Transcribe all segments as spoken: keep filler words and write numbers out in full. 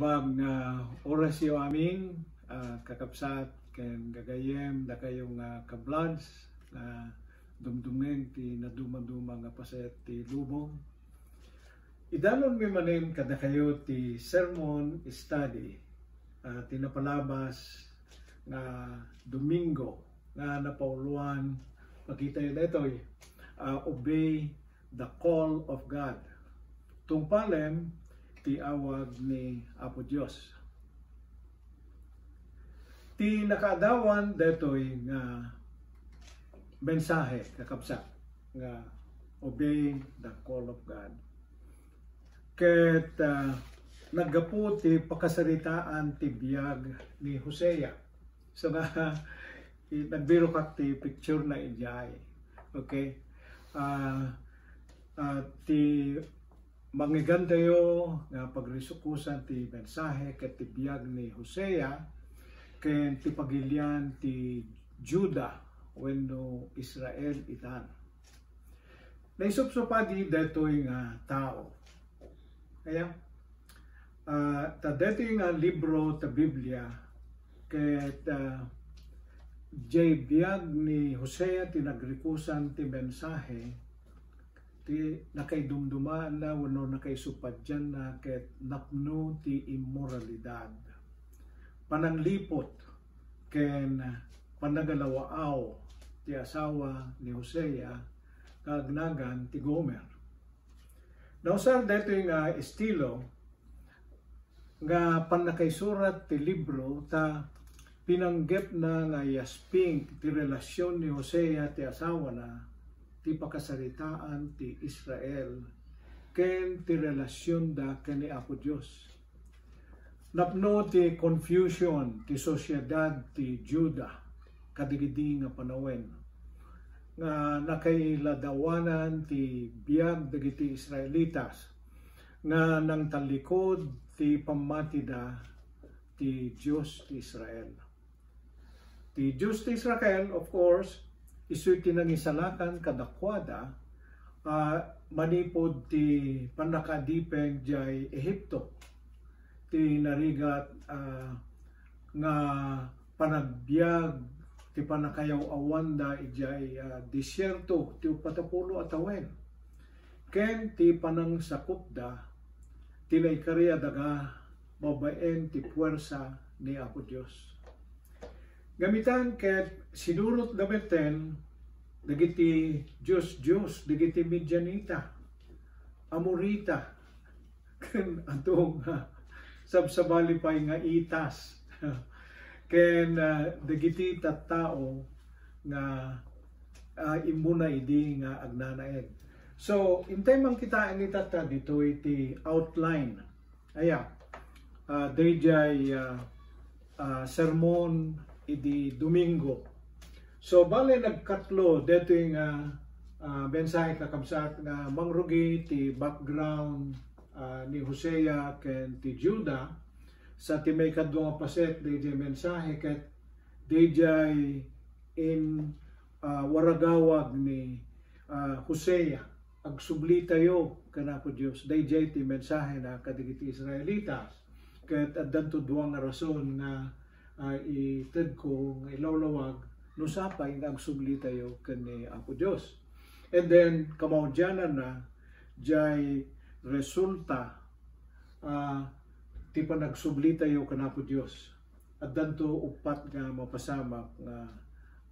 Bag nga oras yo amin, ah, kakabsat ken gagayyem, dakayo nga kablads, nga dumdumngeg ti nadumaduma nga paset ti lubong. Idanonmi manen kadakayo ti sermon study, ah, ti napalabas nga Domingo nga napauloan, makitayo daytoy, ah, Obey the Call of God. Tungpalem ti awag ni Apo Dios. Ti nakaadawan daytoy nga mensahe, kakabsat, nga Obey the Call of God. Ket, ah, naggapu ti pakasaritaan ti biag ni Hosea. So nga, i-, nagbirokak ti picture na idiay. Okay? Ah, ah, ti manggigantayo nga pagrisukosan ti mensahe ket ti biag ni Hosea ken ti pagilian ti Juda wenno Israel itan. Naisupsupadi daytoy nga tao. Kaya, ah, ta daytoy nga libro ta Biblia, ket, ah, jay biag ni Hosea ti nagrikusan ti mensahe, ti nakaidumdumaanna wenno nakaisupadianna ket napno ti immoralidad, panangliput, ken panagalawaaw ti asawa ni Hosea nga agnagan ti Gomer. Nausar daytoy nga estilo nga pannakaisurat ti libro ta pinanggepna nga yasping ti relasion ni Hosea ti asawana ti pakasaritaan ti Israel ken ti relasionda ken ni Apo Dios. Napno ti confusion ti sosiedad ti Juda kadagidi nga panawen nga nakailadawanan ti biag dagiti Israelitas nga nangtallikod ti pammatida ti Dios ti Israel. Ti Dios ti Israel, of course, isu ti nangisalakan kadakuada, ah, manipud ti pannakaadipen diay Ehipto. Ti narigat, ah, nga panagbiag ti pannakayaw-awanda idiay, ah, desierto ti uppat a pulo a tawen. Ken ti panangsakupda ti naikari a daga babaen ti puwersa ni Apo Dios. Ngem itan ket sinurotda metten dagiti dios-dios dagiti Midianita, Amorita, ken adu nga sabsabali pay nga Hitas, ken, ah, dagiti tattao nga, ah, immuna idi nga agnanaed. So, intay man kitaen ni tatta ditoy ti outline. Aya, ah, daydiay, ah, ah, sermon idi Domingo. So, bale nagkatlo daytoy nga, ah, mensahe, kakabsat, nga mangrugi ti background, ah, ni Hosea ken ti Juda. Sa ti maikadua nga paset daydiay mensahe ket daydiay in, ah, waragawag ni, ah, Hosea, agsublitayo ken Apo Dios. Daydiay ti mensahena kadagiti Israelitas. Ket addanto dua nga rason nga, ah, itedko nga ilawlawag no sapay nga agsublitayo ken ni Apo Dios. And then, kamaudiananna, jay resulta, ah, ti panagsublitayo ken Apo Dios. Addanto uppat nga mapasamak nga,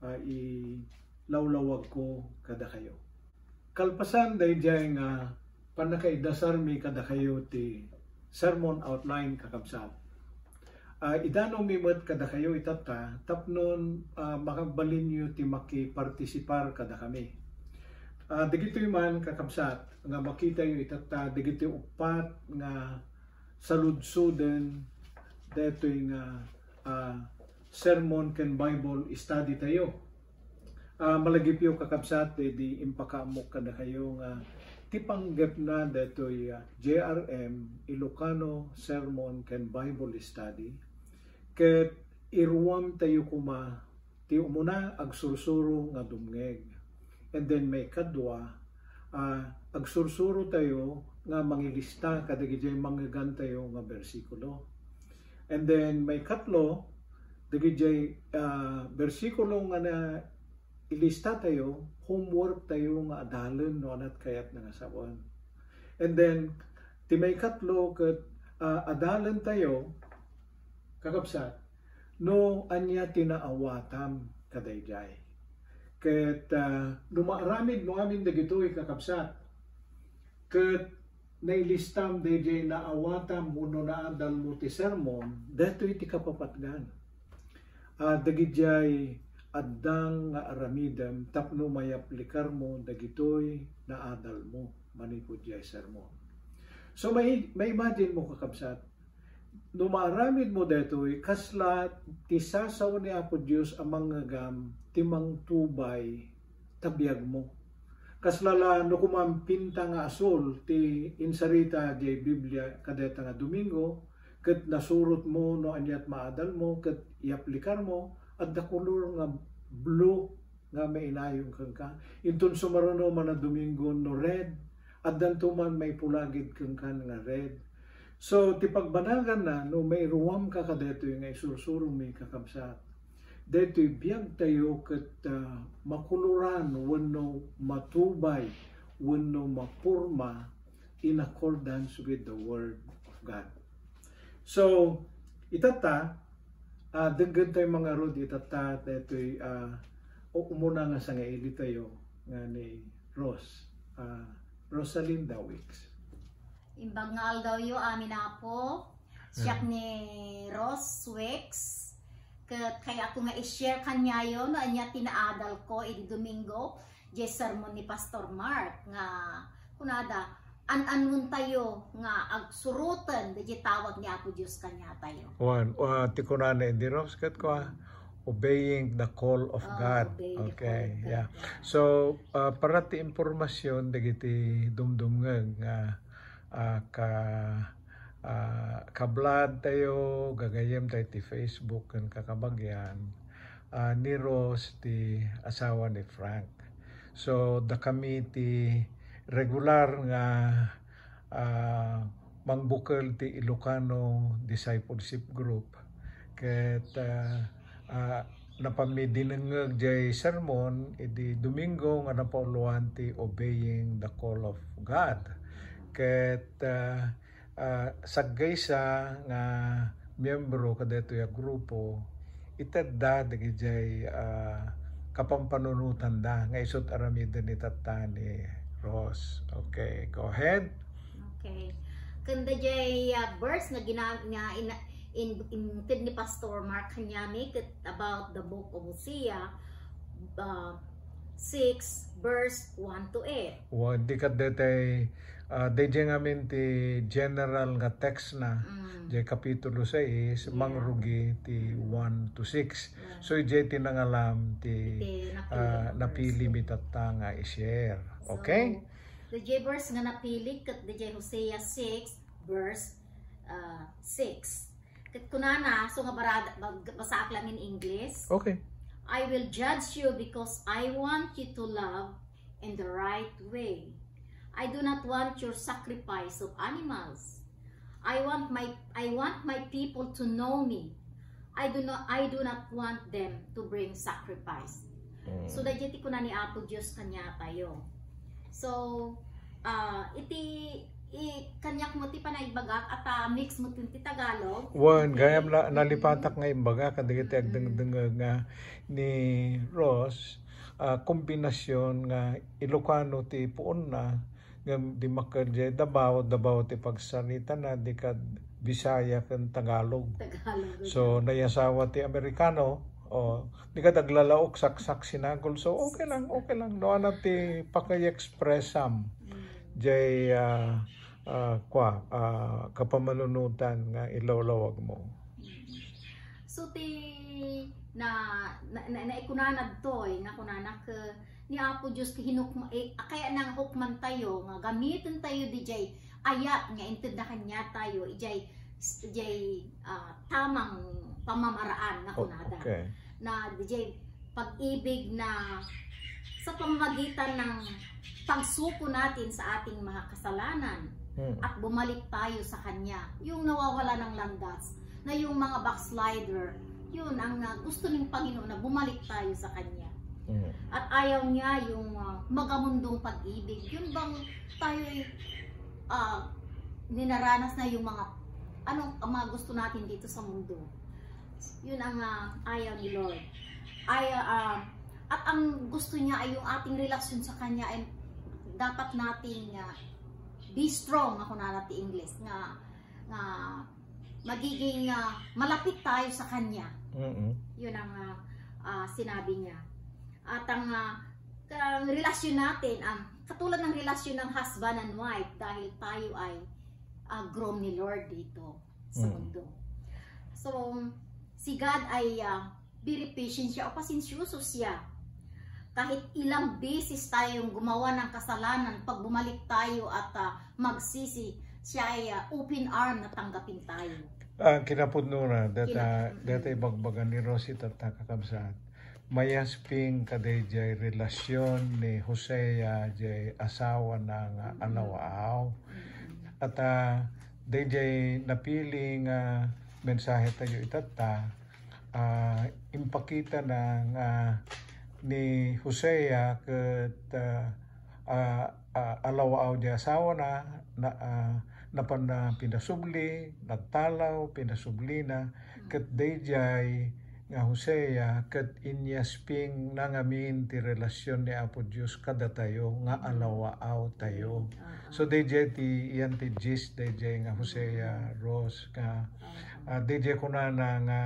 ah, ilawlawagko kadakayo. Kalpasan daydiay nga pannakaidasarmi kadakayo ti sermon outline, kakabsat, ah, idanonmi met kadakayo itatta tapnon, ah, makabalinyo ti makipartisipar kadakami. Ah, dagitoy man, kakabsat, nga makitayo itatta, dagiti uppat nga saludsoden daytoy nga, ah, sermon ken Bible study tayo. Ah, malagipyo, kakabsat, daydi impakaammok kadakayo nga ti panggepna daytoy, ah, J R M, Ilocano Sermon ken Bible Study, ket iruam tayo koma ti umuna, agsursuro nga dumngeg. And then maikadua, ah, agsursuro tayo nga mangilista kadagiti manggegantayo nga bersikulo. And then, maikatlo, dagidiay, ah, bersikulo nga na ilista tayo, homework tayo nga adalen no anat kayat na nga sawen. And then, ti maikatlo ket, ah, adalen tayo, kakabsat, no ania ti naawatam kadaydiay. Ket, ah, no maaramid mo amin dagitoy, kakabsat, ket nailistam daydiay naawatam wenno naadalmo ti sermon, daytoy ti kapapatgan. Ah, dagidiay adda nga aramidem tapno mayaplikarmo dagitoy naadalmo manipud diay sermon. So, mai-, ma-imagine mo, kakabsat, no maaramid mo daytoy, kasla ti sasaw ni Apo Dios a mangngegam ti mangtubay ta biagmo. Kasla la no kuman pinta nga asul ti insarita diay Biblia kadayta nga Domingo, ket nasurotmo no aniat maadalmo ket iyaplikarmo, adda kolor nga blue nga mainayon kenka. Inton sumaruno man a Domingo no red, addanto man maipulagid kenka nga red. So, ti pagbanaganna, no mairuamka kadaytoy nga isursurongmi, kakabsat, daytoy biagtayo ket, ah, makoloran wenno matubay wenno maporma in accordance with the Word of God. So, itatta, ah, denggen tayo mangarud itatta daytoy, ah, o-, umuna nga sangaili tayo nga ni Ros, ah, Rosalinda Weeks. Imbag nga aldawyo, amin, Apo. Siak ni Ros Weeks. Ket kayatko nga i-share kaniayo no ania ti naadalko idi Domingo, diay sermon ni Pastor Mark nga kunada, an-anontayo nga agsuroten daydiay tawag ni Apo Dios kaniatayo. Wen, ah, ti kunana idi Ros, ket kua, obeying the call of Oh, God. Obeying the Okay, call of God, yeah. Yeah. So, ah, para ti impormasyon dagiti dumdumngeg nga, ah, ka, ah, kablad tayo, gagayyem tayo ti Facebook ken kakabagian, ah, ni Ros ti asawa ni Frank. So, dakami ti regular nga, ah, mangbukel ti Ilocano Discipleship Group. Ket, ah, ah, napanmi dinengngeg diay sermon idi Domingo nga napauloan ti Obeying the Call of God. Ket, ah, ah, saggaysa nga miyembro kadaytoy a grupo, itedda dagidiay, ah, kapanpanunotanda nga isut' aramiden itatta ni Ros. Okay, go ahead. Okay. Ken daydiay, ah, verse nga gina-, nga in-, in-, inted ni Pastor Mark kaniami ket about the book of Hosea, ah, six, verse one to eight. Wen, di kadaytay, ah, daydiay ngamin ti general nga text na, Mm. diay kapitulo sais, Yeah. mangrugi ti one to six. Yeah. So, idiay ti nangalam ti, Iti napili ah, nga verse. Napili mi tatta nga i-share. So, Okay? daydiay verse nga napili ket daydiay Hosea six, verse, ah, six. Ket kunana, so nga barada, bag-, basaak lang in English. Okay. "I will judge you because I want you to love in the right way. I do not want your sacrifice of animals. I want my, I want my people to know me. I do not, I do not want them to bring sacrifice." Mm. So, daydiay ti kuna ni Apo Dios kaniatayo. So, ah, iti, i-, kaniak met ti panaibagak, ata mix met ti Tagalog. Wen, Okay. gayam la, Mm. nalipatak nga imbaga kadagiti Mm. agdengdengngeg nga ni Ros, ah, kombinasyon nga Ilocano ti puonna, ngem dimmakkel diay Davao, Davao ti pagsaritana, di kad Bisaya ken Tagalog. Tagalog. So, naiasawa ti Amerikano, o, di kad aglalaok saksak sinagol. So, okay lang, okay lang. No, ania ti pakay-expressam. Mm. Diay, ah, ah, kua, ah, kapamanunotan nga ilawlawagmo. Mm. So, ti na, na, na, naikunanadtoy, nga kunana ket, ni Apo Dios ti hinukma-, eh, kaya nang hukmantayo nga gamitentayo diay ayat nga intedna kaniatayo, idiay, idiay, ah, tamang pamamaraan nga O-, kunada. okay. Na diay pag-ibig na sa pamamagitan ng pagsuko natin sa ating mga kasalanan Hmm. at bumalik tayo sa Kanya. Yung nawawala ng landas, Na yung mga backslider, yun ang, ah, gusto ng Panginoon na bumalik tayo sa Kanya. Mm. At ayaw niya yung, ah, magamundong pag-ibig. Yun bang tayo'y, ah, ninaranas na yung mga, anong, ang mga gusto natin dito sa mundo? Yun ang, ah, ayaw ni Lord. Ay, ah, at ang gusto niya ay yung ating relasyon sa Kanya ay dapat nating, ah, be strong, ako na ti English, nga, nga magiging, ah, malapit tayo sa Kanya. Mm-mm. Yun ang, ah, ah, sinabi niya. At ang, ah, ang relasyon natin, ang katulad ng relasyon ng husband and wife, dahil tayo ay, ah, groom ni Lord dito sa Mm. mundo. So, si God ay, ah, very patient siya o pasensyoso siya. Kahit ilang beses tayong gumawa ng kasalanan, pag bumalik tayo at, ah, magsisi, siya ay, ah, open arm na tanggapin tayo. Ah, kinapudno na, data, Kina- mm. data ibagbaga ni Rosie, tatta, kakabsat. Mayasping kadaydiay relasyon ni Hosea, jay asawa na nga Mm. alawaaw. Mm. At, ah, daydiay napili nga mensahe tayo itatta, ah, impakita na nga ni Hosea ket, ah, ah, ah, alawaaw di asawa na, na, ah, napan na pinasubli, nagtalaw, pinasubli na, ket daydiay nga Hosea ket inyasping na ngamin ti relasyon ni Apo Dios kadatayo nga alawaaw tayo. Ah. So, daydiay ti, yan ti gist daydiay nga Hosea, Rose, nga, ah, daydiay kunana nga,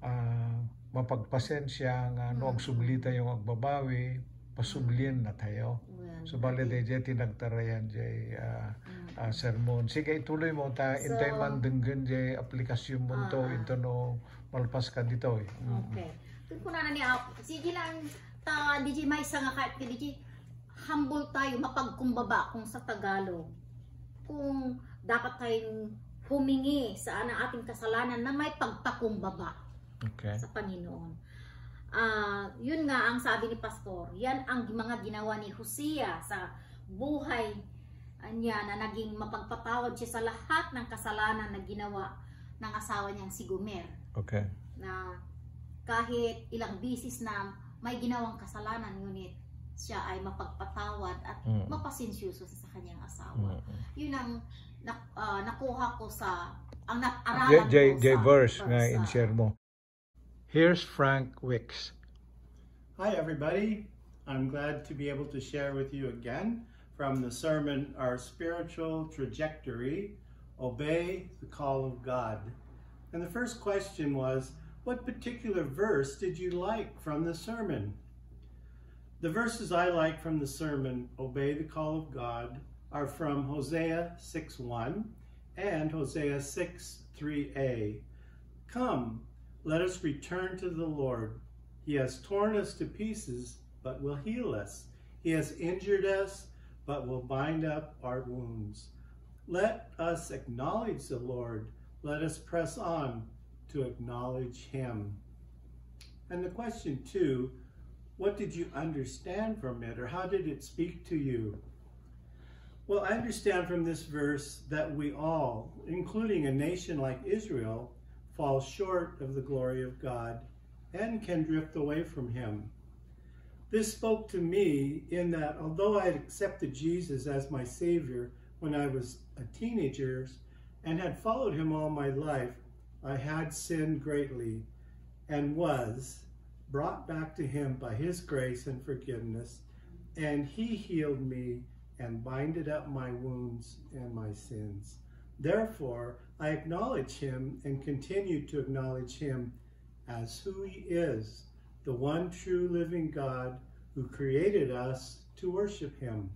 ah, mapagpasensia nga no agsubli tayo nga agbabawi, pasublien na tayo. Well, So, bale, okay. daydiay ti nagtarayan jay, ah, Mm. ah, sermon. Sige, ituloy mo ta, So, intay man denggen jay aplikasyon mo to, ah, ah. into no malpas ka ditoy. Mm. Okay. Kung kunana ni Apo, sige lang, ta, D J, may isa nga kahit ka, D J, humble tayo, mapagkumbaba kung sa Tagalog. Kung dapat tayong humingi sa, ng ating kasalanan na may pagpakumbaba Okay. sa Panginoon. Ah, yun nga ang sabi ni Pastor, yan ang mga ginawa ni Hosea sa buhay, ah, niya, na naging mapagpatawad siya sa lahat ng kasalanan na ginawa ng asawa niyang si Gomer. Okay. Na kahit ilang bisis na may ginawang kasalanan, ngunit siya ay mapagpatawad at Mm. mapasensyoso sa kanyang asawa. Mm. Yun ang nak-, ah, nakuha ko sa, ang nat-, J-, aralan J-, ko J sa verse nga verse, ah. in-share mo. Here's Frank Wicks. Hi, everybody. I'm glad to be able to share with you again from the sermon, Our Spiritual Trajectory, Obey the Call of God. And the first question was, what particular verse did you like from the sermon? The verses I like from the sermon, Obey the Call of God, are from Hosea six one and Hosea six three a. Come, let us return to the Lord. He has torn us to pieces, but will heal us. He has injured us, but will bind up our wounds. Let us acknowledge the Lord. Let us press on to acknowledge him. And the question two, what did you understand from it, or how did it speak to you? Well, I understand from this verse that we all, including a nation like Israel, fall short of the glory of God and can drift away from him. This spoke to me in that although I had accepted Jesus as my Savior when I was a teenager and had followed him all my life, I had sinned greatly and was brought back to him by his grace and forgiveness, and he healed me and binded up my wounds and my sins. Therefore, I acknowledge him and continue to acknowledge him as who he is, the one true living God who created us to worship him.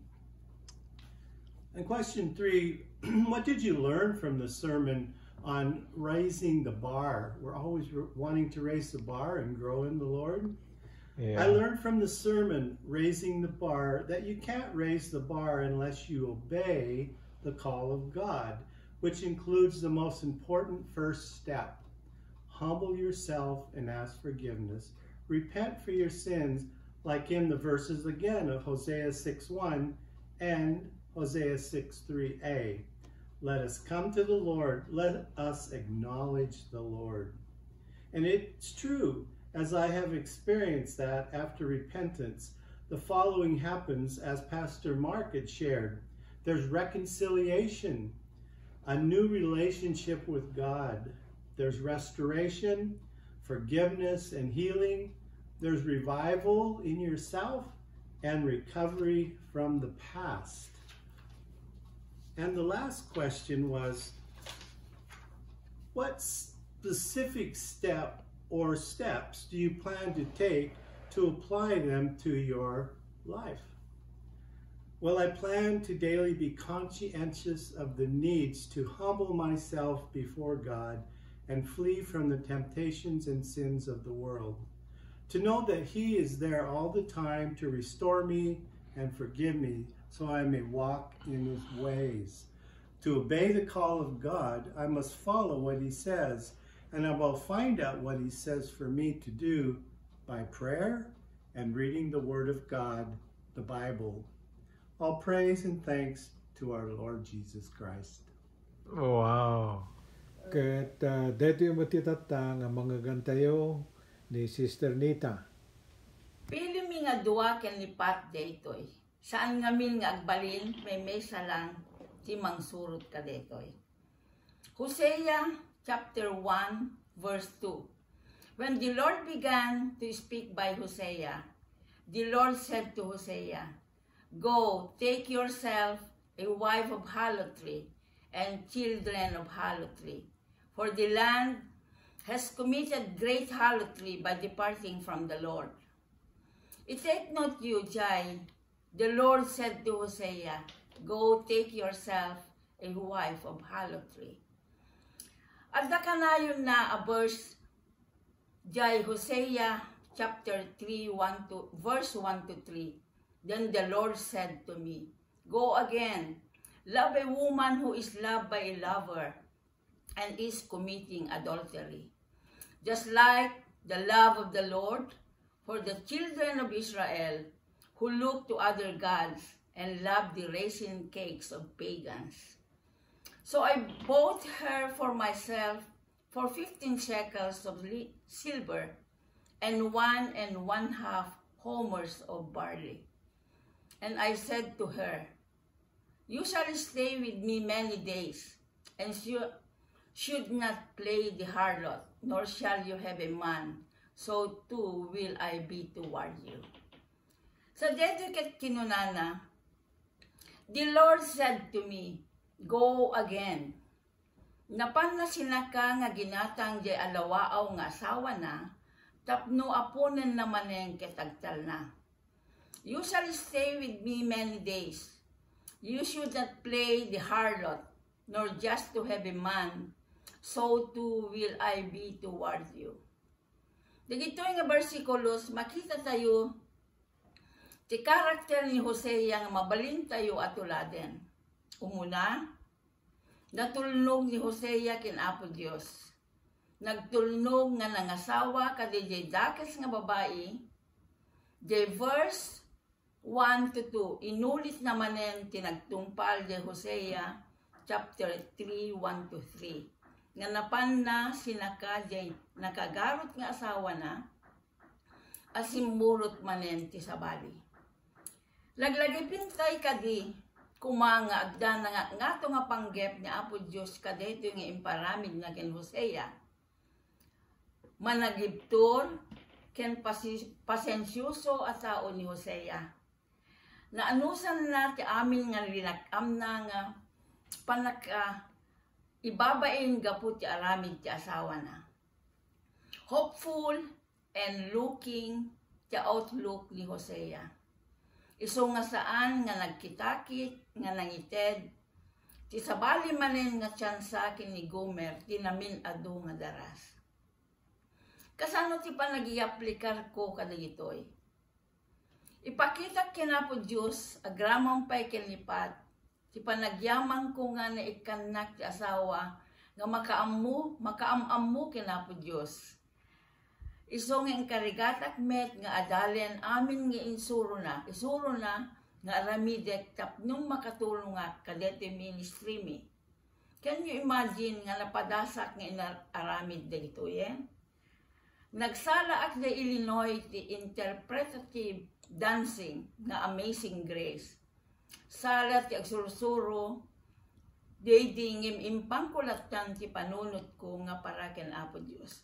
And question three, what did you learn from the sermon on raising the bar? We're always r-, wanting to raise the bar and grow in the Lord. Yeah. I learned from the sermon, Raising the Bar, that you can't raise the bar unless you obey the call of God, which includes the most important first step. Humble yourself and ask forgiveness. Repent for your sins, like in the verses again of Hosea six one and Hosea six three a. Let us come to the Lord. Let us acknowledge the Lord. And it's true, as I have experienced, that after repentance, the following happens, as Pastor Mark had shared. There's reconciliation, a new relationship with God. There's restoration, forgiveness, and healing. There's revival in yourself and recovery from the past. And the last question was, what specific step or steps do you plan to take to apply them to your life? Well, I plan to daily be conscientious of the needs to humble myself before God and flee from the temptations and sins of the world. To know that He is there all the time to restore me and forgive me so I may walk in His ways. To obey the call of God, I must follow what He says, and I will find out what He says for me to do by prayer and reading the Word of God, the Bible. All praise and thanks to our Lord Jesus Christ. Wow. Ket uh, daytoy met ti tatta nga mangngegantayo ni Sister Nita. Pilimi nga dua ken ni Pat daytoy. Saan ngamin nga agbalin, maymaysa lang ti mangsurot kadaytoy. Hosea chapter one, verse two. When the Lord began to speak by Hosea, the Lord said to Hosea, "Go, take yourself a wife of harlotry and children of harlotry, for the land has committed great harlotry by departing from the Lord." It take not you, Jai. The Lord said to Hosea, "Go take yourself a wife of harlotry." Adda kanayon na a verse, jay Hosea chapter three, one to, verse one to three. Then the Lord said to me, "Go again, love a woman who is loved by a lover and is committing adultery. Just like the love of the Lord for the children of Israel, who look to other gods and love the raisin cakes of pagans." So I bought her for myself for fifteen shekels of silver and one and one half homers of barley. And I said to her, "You shall stay with me many days, and you should not play the harlot, nor shall you have a man, so too will I be toward you." Sa daytoy ket kinunana, "The Lord said to me, 'Go again.'" Napanna sinaka nga ginatang jay alawaaw nga asawana tapno aponenna manen ket agtalna. "You shall stay with me many days. You should not play the harlot, nor just to have a man, so too will I be toward you." Dagitoy nga bersikulos, makita tayo ti karakter ni Hosea nga mabalintayo a tuladen. Umuna, natulnog ni Hosea ken Apo Dios. Nagtulnog nga nangasawa kadi jay dakes nga babai. Jay verse one to two, inulitna manen ti nagtungpal jay Hosea chapter three, one to three, nga napanna sinaka jay nakagarut nga asawana, a simmurot manen ti sabali. Laglagipentay kadi koma nga adda nangatngato nga panggep ni Apo Dios kadaytoy nga imparamidna ken Hosea. Managibtur ken pasi-, pasensioso a tao ni Hosea. Naanusanna ti amin nga linak-amna nga panaka ibabain gapu ti aramid ti asawana. Hopeful and looking ti outlook ni Hosea. Isu nga saan nga nagkitakit nga nangited, ti sabali manen nga tiansa ken ni Gomer ti namin-adu nga daras. Kasano ti panagiaplikarko kadagitoy? Ipakitak ken Apo Dios, agraman pay ken ni Pat, ti panagyamanko nga naikkannak ti asawa nga makaammo, makaam-ammo ken Apo Dios. Isu nga inkarigatak met nga adalen amin nga insurona, isurona nga aramidek tapno makatulongak kadaytoy ministry mi. Can you imagine nga napadasak nga inaramid dagitoyen? Nagsalaak idiay Illinois ti interpretative dancing nga Amazing Grace. Sala ti agsursuro daydi ngem impangko lattan ti panunotko nga para ken Apo Dios.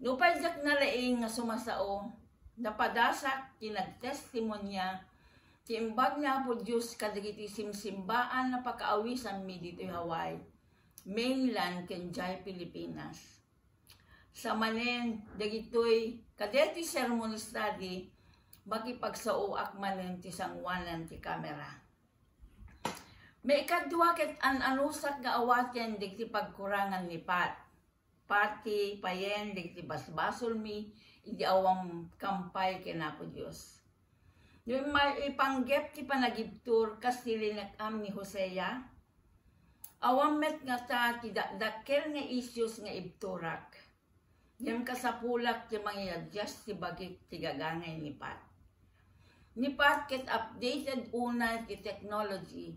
Nupay diak nalaing nga sumasao, napadasak ti nagtestimonia ti imbag ni Apo Dios kadagiti simsimbaan a pakaawisanmi ditoy Hawaii, mainland ken diay Pilipinas. Sa manen dagitoy kadaytoy sermon study, makipagsaoak manen ti sanguanan ti kamera. Maikadua ket an-anusak nga awaten dagiti pagkurangan ni Pat. Pati payen dagiti basbasolmi idi awan kampay ken Apo Dios. No maipanggep ti panagibtur kas ti linak-am ni Hosea, awan met ngata ti dakdakkel nga issues nga ibturak. Ngem kasapulak ti mangiadias ti bagik ti gagangay ni Pat. Ni Pat ket updated unay ti technology,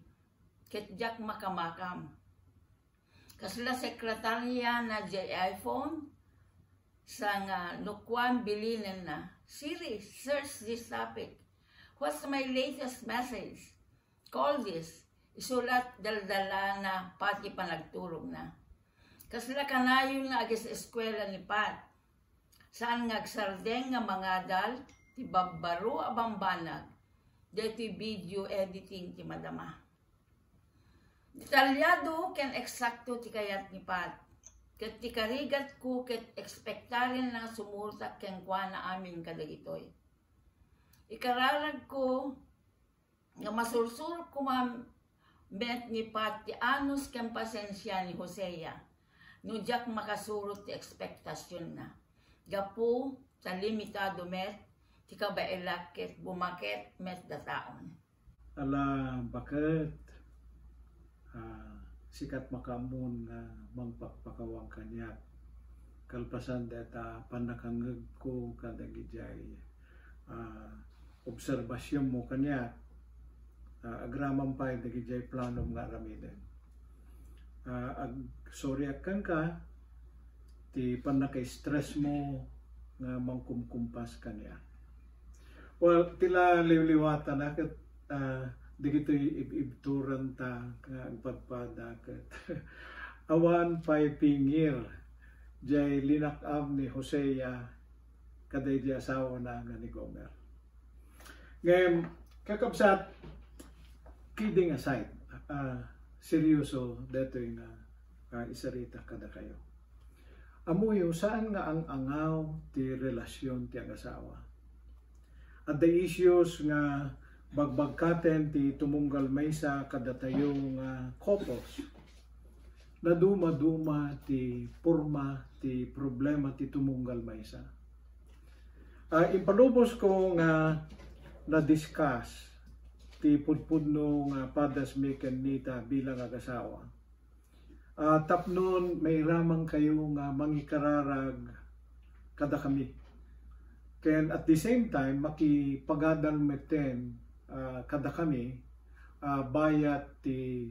ket diak makamakam. Kasla sekretarya na diay iPhone, sa nga no kuan bilinenna, "Siri, search this topic. What's my latest message? Call this." Isulat daldalana pati panagturogna. Kasla kanayon nga ages-eskuela ni Pat. Saan nga agsardeng nga mangadal ti babbaro a bambanag daytoy video editing ti madama. Detalyado ken eksakto ti kayat ni Pat, ket ti karigatko ket ekspektarenna nga sumurot kenkuana amin kadagitoy. Ikararagko nga masursurok koma met ni Pat ti anus ken pasensia ni Hosea no diak makasurot ti ekspektasionna, gapu ta limitado met ti kabaelak ket bumaket met dataon. Ala, baket, ah, sikat makaamon nga mangpakpakawang kaniak. Kalpasan dayta pannakangngegko kadagijay, ah, obserbasionmo kaniak, ah, agraman pay dagidiay planom nga aramiden. Ah, ag-, sorry ak kenka, ti pannaka-stressmo nga mangkumkumpas kaniak. Well, ti la liwliwatana ket, ah, dagitoy ib-ibturanta nga agpadpada ket awan pay pingir diay linak-am ni Hosea kadaydi asawana nga ni Gomer. Ngem, kakabsat, kidding aside, ah, seryoso daytoy nga, ah, isarita kadakayo. Ammoyo, saan nga ang-angaw ti relasyon ti agasawa. Adda issues nga bagbagkaten ti tumunggal maysa kadatayo nga couples. Nadumaduma ti porma ti problema ti tumunggal maysa. Ah, impalubosko nga na-discuss ti pudpudno nga padasmi ken Nita bilang agasawa. Ah, tapnon mairamankayo nga mangikararag kadakami. Ken at the same time, makipagadal metten, ah, kadakami, ah, bayat ti,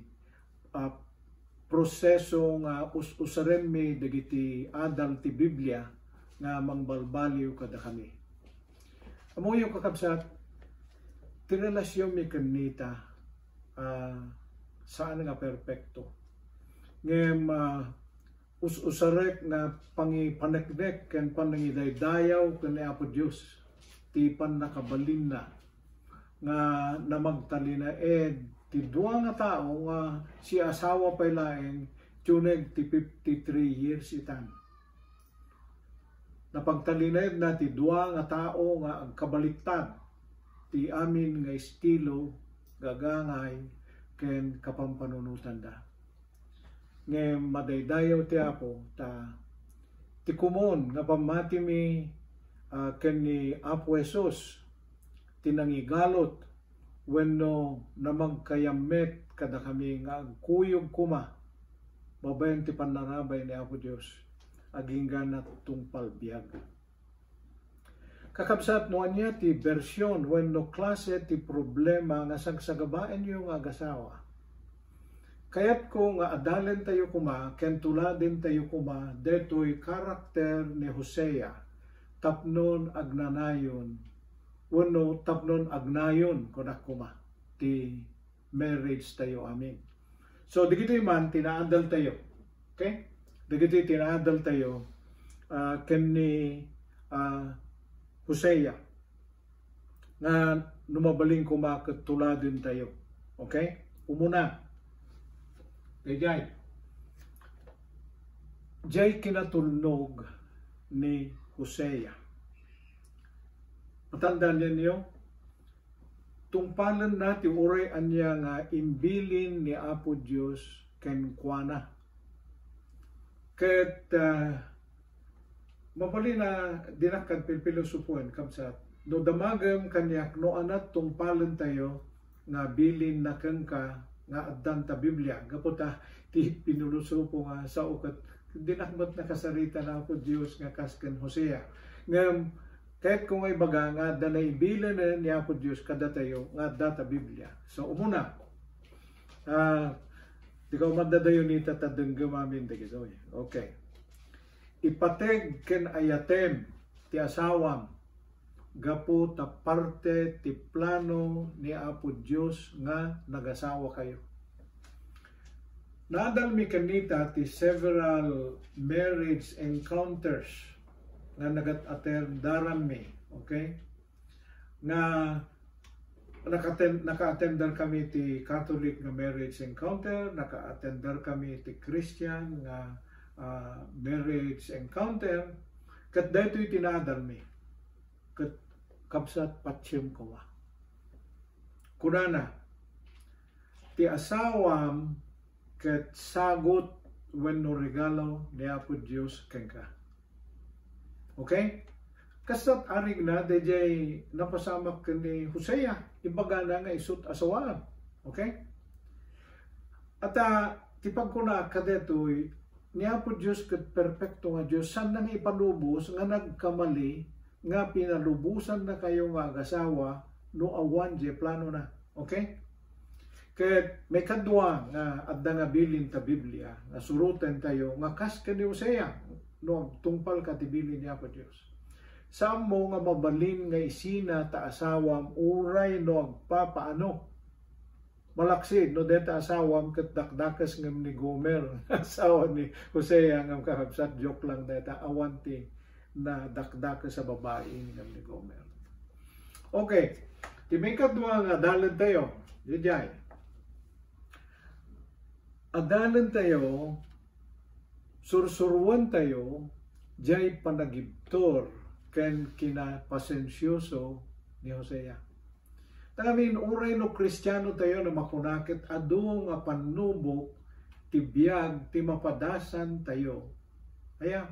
ah, proseso nga us-usarenmi dagiti adal ti Biblia nga mangbalbaliw kadakami. Ammoyo, kakabsat, ti relasionmi ken Nita, ah, saan nga perpekto. Ngem, ah, us-usarek nga pangipaneknek ken panangidaydayaw ken ni Apo Dios ti pannakabalinna nga namagtalinaed ti dua nga tao nga siasawa pay laeng tiuneg ti fifty-three years itan. Napagtalinaedna ti dua nga tao nga agkabaliktad ti amin nga estilo, gagangay, ken kapanpanunotanda. Ngem madaydayaw ti Apo, ta ti komon nga pammatimi, ah, ken ni Apo Jesus ti nangigalot wenno namagkayammet kadakami nga agkuyog koma babaen ti pannarabay ni Apo Dios agingga natungpal biag. Kakabsat, no ania ti bersion wenno klase ti problema nga sagsagabaenyo nga agasawa, Kayatko nga adalentayo koma ken tuladentayo koma detoy karakter ni Hosea tapnon agnanayon wenno tapnon agnayon, kunak koma, ti marriage tayo amin. So, dagitoy man ti naadaltayo. Okay? Dagitoy ti naadaltayo, ah, ken ni, ah, Hosea nga no mabalin koma ket tuladentayo. Okay? Umuna, daydiay, diay kinatulnog ni Hosea. Matandaanyo, tungpalenna ti uray ania nga imbilin ni Apo Dios kenkuana. Ket, ah, mabalin a dinak kad pilpilosopoen, kabsat. No damagem kaniak, no ania ti tungpalentayo nga bilinna kenka nga addan ta Biblia, gapu ta ti pinulosopo nga sao ket dinak met nakasarita ni Apo Dios nga kas ken Hosea. Ngem kayatko nga ibaga nga adda naibilinen ni Apo Dios kadatayo nga adda ta Biblia. So, umuna, ah, dika umadda dayon ita ta denggem amin dagitoy. Okay. Ipateg ken ayatem ti asawam gapu ta parte ti plano ni Apo Dios nga nagasawakayo. Naadalmi ken nita ti several marriage encounters nga nagat-attendaranmi, okay? Nga naka-atten-, naka-attender kami ti Catholic nga marriage encounter, naka-attender kami ti Christian nga, ah, marriage encounter, ket daytoy ti naadalmi. Ket kabsat, patiem koma. Kunana, ti asawam ket sagut wenno regalo ni Apo Dios kenka. Okay? Kastat arigna, daydiay napasamak ken ni Hosea, ibagana nga isut' asawaem. Okay? Ata, ti pagkunaak kadaytoy, ni Apo Dios ket perfecto nga Dios, saanna nga ipalubos nga nagkamali nga pinalubosannakayo nga agasawa no awan diay planona. Okay? Ket maikadua nga adda nga bilin ta Biblia nga surotentayo nga kas ken ni Hosea no agtungpalka ti bilin ni Apo Dios. Saanmo nga mabalin nga isina ta asawam uray no agpapaano. Malaksid no deta asawam ket dakdakes ngem ni Gomer, asawa ni Hosea, ngem kakabsat, joke lang deta, awan ti nadakdakes a babai ngem ni Gomer. Okay, ti maikadua nga adalentayo, diay. Adalentayo, sursuroentayo, diay panagibtur ken kinapasensioso ni Hosea. Tangamin, uray no Kristiano tayo no makuna ket adu nga pannubok ti biag ti mapadasantayo. Aya,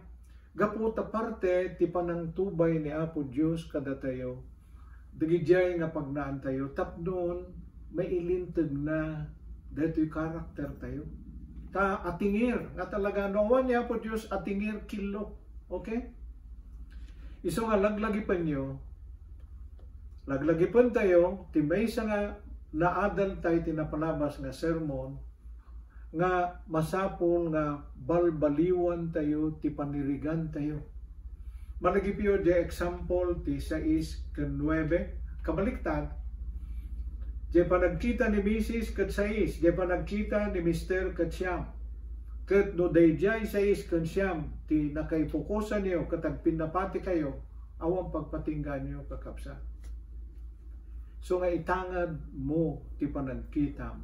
gapu ta parte ti panangtubay ni Apo Dios kadatayo, dagidiay nga pagnaantayo tapnon mailintegna daytoy karaktertayo. Ta atingir nga talaga, no awan ni Apo Dios, atingir, killo. Okay? Isu nga laglagipenyo, laglagipentayo ti maysa nga naadaltay ti napalabas nga sermon nga masapul nga balbaliwantayo ti panirigantayo. Malagipyo diay example ti sais ken nuebe. Kabaliktad, diay panagkita ni misis ket sais, diay panagkita ni mister ket siam. Ket no daydiay sais ken siam ti nakaipokusanyo ket agpinnapatikayo, awan pagpatingganyo, kakabsat. So nga itangad mo ti panagkitam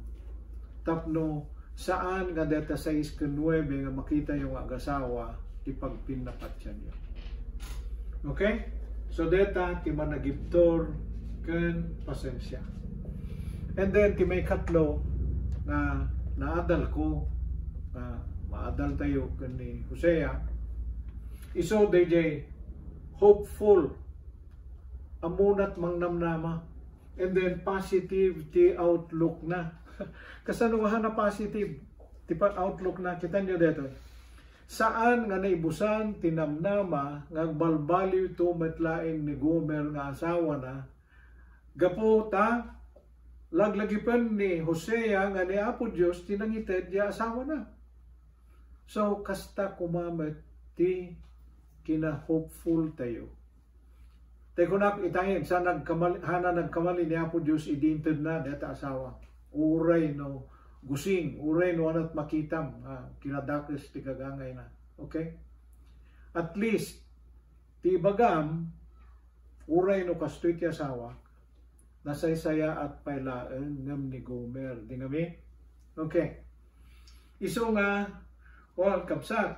tapno saan nga deta sais ken nuebe nga makitayo nga agasawa ti pagpinnapatianyo. Okay? So deta ti managibtur ken pasensia. And then ti maikatlo nga naadalko, nga maadaltayo ken ni Hosea, isu daydiay hopeful, ammonat mangnamnama. And then positive ti outlook na. Kasano nga na positive ti pa-, outlook na? Kitanyo daytoy. Saan nga naibusan ti namnama nga agbalbaliwto met laeng ni Gomer nga asawana, gapu ta Laglagipen ni Hosea nga ni Apo Dios ti nangited ya asawana. So, kasta koma met ti kinahopeful tayo. Tay kunak, itayen, sa nagkamal-, hana nagkamali ni Apo Dios idi intedna dayta asawa. Uray no gusing, uray no anat makitam, ah, kinadakes ti gagangayna. Okay? At least, ti ibagam, uray no kastoy ti asawa, nasaysayaat pay laeng ngem ni Gomer. Di ngamin? Okay. Isu nga, well, kabsat,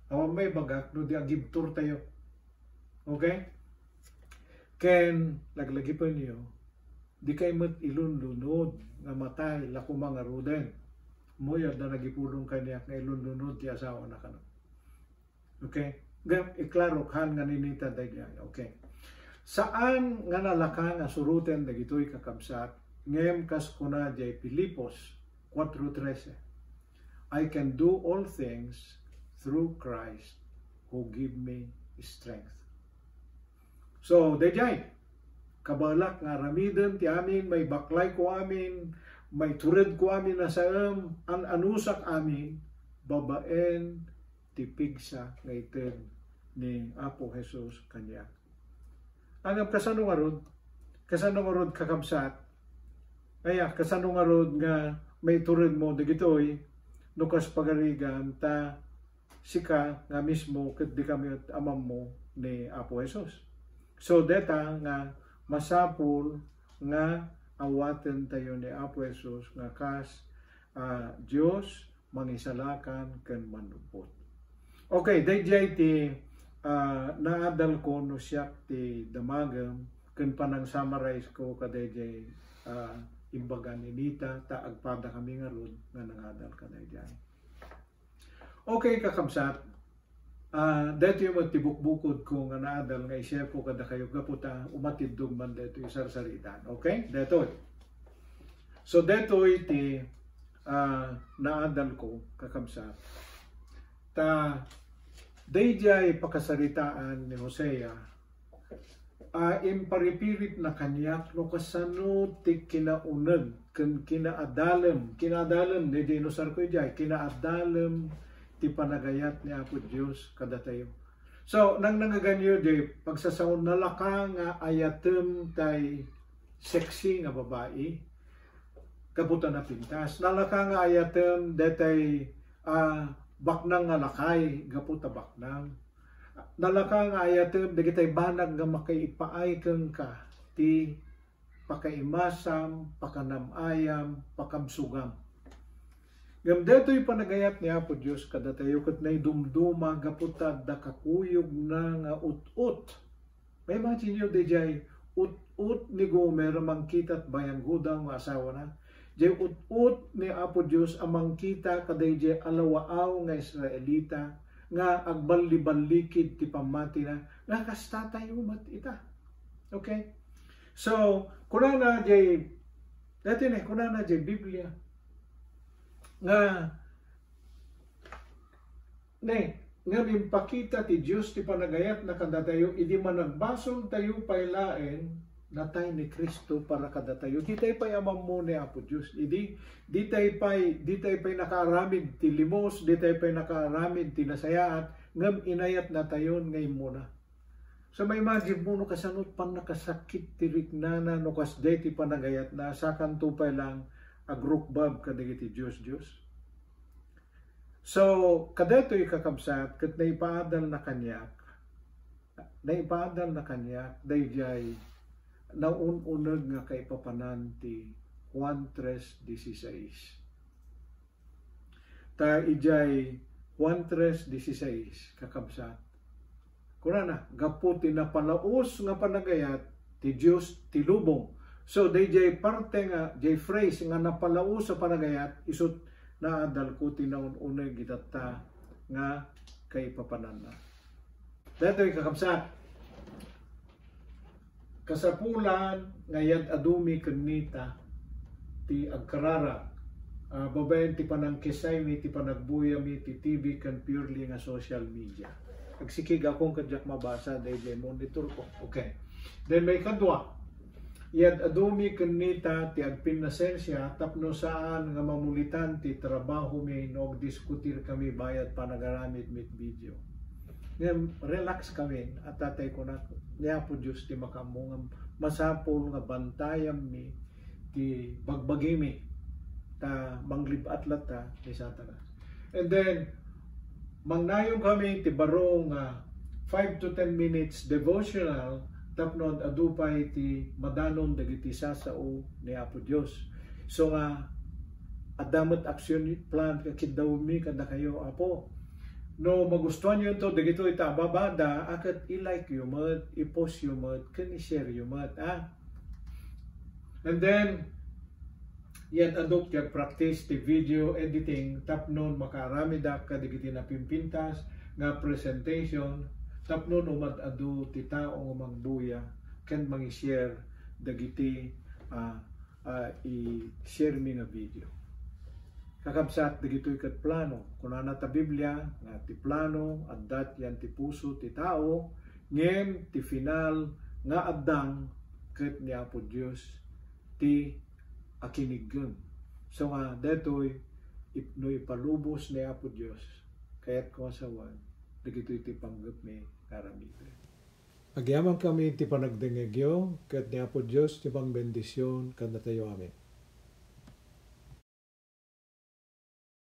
awan maibagak no di agibtur tayo. Okay? Ken, laglagipenyo, di kay met ilunlunod nga matay la koma ngaruden. Mo, adda nagipulong kaniak nga ilunlunod ti asawana kano. Okay? Ngem iklaro kan nga ninita daydiay. Okay. Saan nga nalaka nga suroten dagitoy, kakabsat, ngem kas kuna diay Filipos kuatro trese, "I can do all things through Christ who give me strength." So, daydiay, kabaelak nga aramiden ti amin, maibaklay ko amin, maitured ko amin a saem, an-anusak amin, babaen ti pigsa nga ited ni Apo Jesus kaniak. Ngem kasano ngarud? Kasano ngarud, kakabsat? Aya, kasano ngarud nga maituredmo dagitoy no kas pagarigan ta sika nga mismo ket dika met ammo ni Apo Jesus? So, deta nga masapul nga awatentayo ni Apo Jesus nga kas, ah, Dios, mangisalakan ken mannubbot. Okay, daydiay ti, ah, naadal ko no siak ti damagem ken panang-summarize ko kadaydiay, ah, imbaga ni Nita, ta agpada kami ngarud nga nangadal kadaydiay. Okay, kakabsat, ah, daytoy met ti bukbukod ko nga naadal nga i-share ko kadakayo gapu ta umatiddog man daytoy sarsaritaan. Okay? Daytoy. So, daytoy ti, ah, naadal ko, kakabsat. Ta, daydiay pakasaritaan ni Hosea, ah, imparipiritna kaniak no kasano ti kinauneg ken kinaadalem, kinaadalem, daydiay inusarko idiay, kinaadalem ti panagayat ni Apo Dios kadatayo. So, nangnangaganyo di pagsasao, nalaka nga ayatem tay sexy nga babai, gapu ta napintas. Nalaka nga ayatem daytay, ah, baknang nga lakay, gapu ta baknang. Nalaka nga ayatem dagitay banag nga makaipaay kenka ti pakaimasam, pakanam-ayam, pakabsogam. Ngem daytoy panagayat ni Apo Dios kadatayo ket naidumduma gapu ta adda kakuyogna nga ut-ot. Ma-imagine yo, daydiay ut-ot ni Gomer a mangkita ti bayanggudaw nga asawana. Diay ut-ot ni Apo Dios a mangkita kadaydiay alawaaw nga Israelita nga agballiballikid ti pammatina, nga kasta tayo met ita. Okay? So, kunana diay, dati ne, kunana diay Biblia nga, ne, ngem impakita ti Dios ti panagayatna kadatayo idi managbasol tayo pay laeng natay ni Cristo para kadatayo. Ditay pay ammo ni Apo Dios. Idi, ditay pay, ditay pay nakaaramid ti limos, ditay pay nakaaramid ti nasayaat, ngem inayatnatayon nga immuna. So, ma-imagine mo no kasano pannakasakit ti riknana no kasdiay ti panagayatna, sakanto pay lang agrukbab kadagiti dios-dios. So, kadaytoy, kakabsat, ket naipaadalna kaniak, naipaadalna kaniak daydiay naun-uneg nga kaipapanan ti Juan tres dieciséis. Ta idiay Juan tres dieciséis, kakabsat, kunana, gapu ti napalaus nga panagayat ti Dios ti lubong. So, daydiay parte nga, diay phrase nga napalaus a panagayat, isut naadal ko ti naun-uneg itatta nga kaipapananna. Daytoy, kakabsat, kasapulan nga yad-adumi ken Nita ti agkararag, ah, babaen ti panangkessaymi, ti panagbuyami ti T V ken purely nga social media. Agsikig akon ket diak mabasa daydiay monitor ko. Okay. Then maikadua, Iyad-adumi ken Nita ti agpinnasensia tapno saan nga mamulitan ti trabahomi no agdiskutirkami bayat panagaramidmi iti video. Ngem relax kami, a tatay, kunak, ni Apo Dios ti makaammo nga masapul nga bantayammi ti bagbagimi, ta manglib-at latta ni Satanas. And then, mangnayon kami ti baro nga five to ten minutes devotional tapno ad-adu pay ti madanon dagiti sasao ni Apo Dios. So nga, adda met action plan nga kiddawmi kadakayo, Apo. No magustuanyo ito, dagito ita ababada, a ket i-like yo met, i-post yo met, ken i-share yo met, ah. And then, iyad-aduk ti agpractice ti video editing tapno makaaramidak kadagiti napimpintas nga presentation tapno umad-adu ti tao nga mangbuya ken mangi-share dagiti, ah, ah, i-share mi nga video. Kakabsat, dagitoy ket plano. Kunana ta Biblia nga ti plano adda yan ti puso ti tao, ngem ti final nga addang ket ni Apo Dios ti akiniggem. So nga, daytoy, ip-, no ipalubos ni Apo Dios, kayatko nga sawen, dagitoy ti panggepmi nga aramiden. Agyamankami ti panagdengngegyo, ket ni Apo Dios ti mangbendision kadatayo. Amen.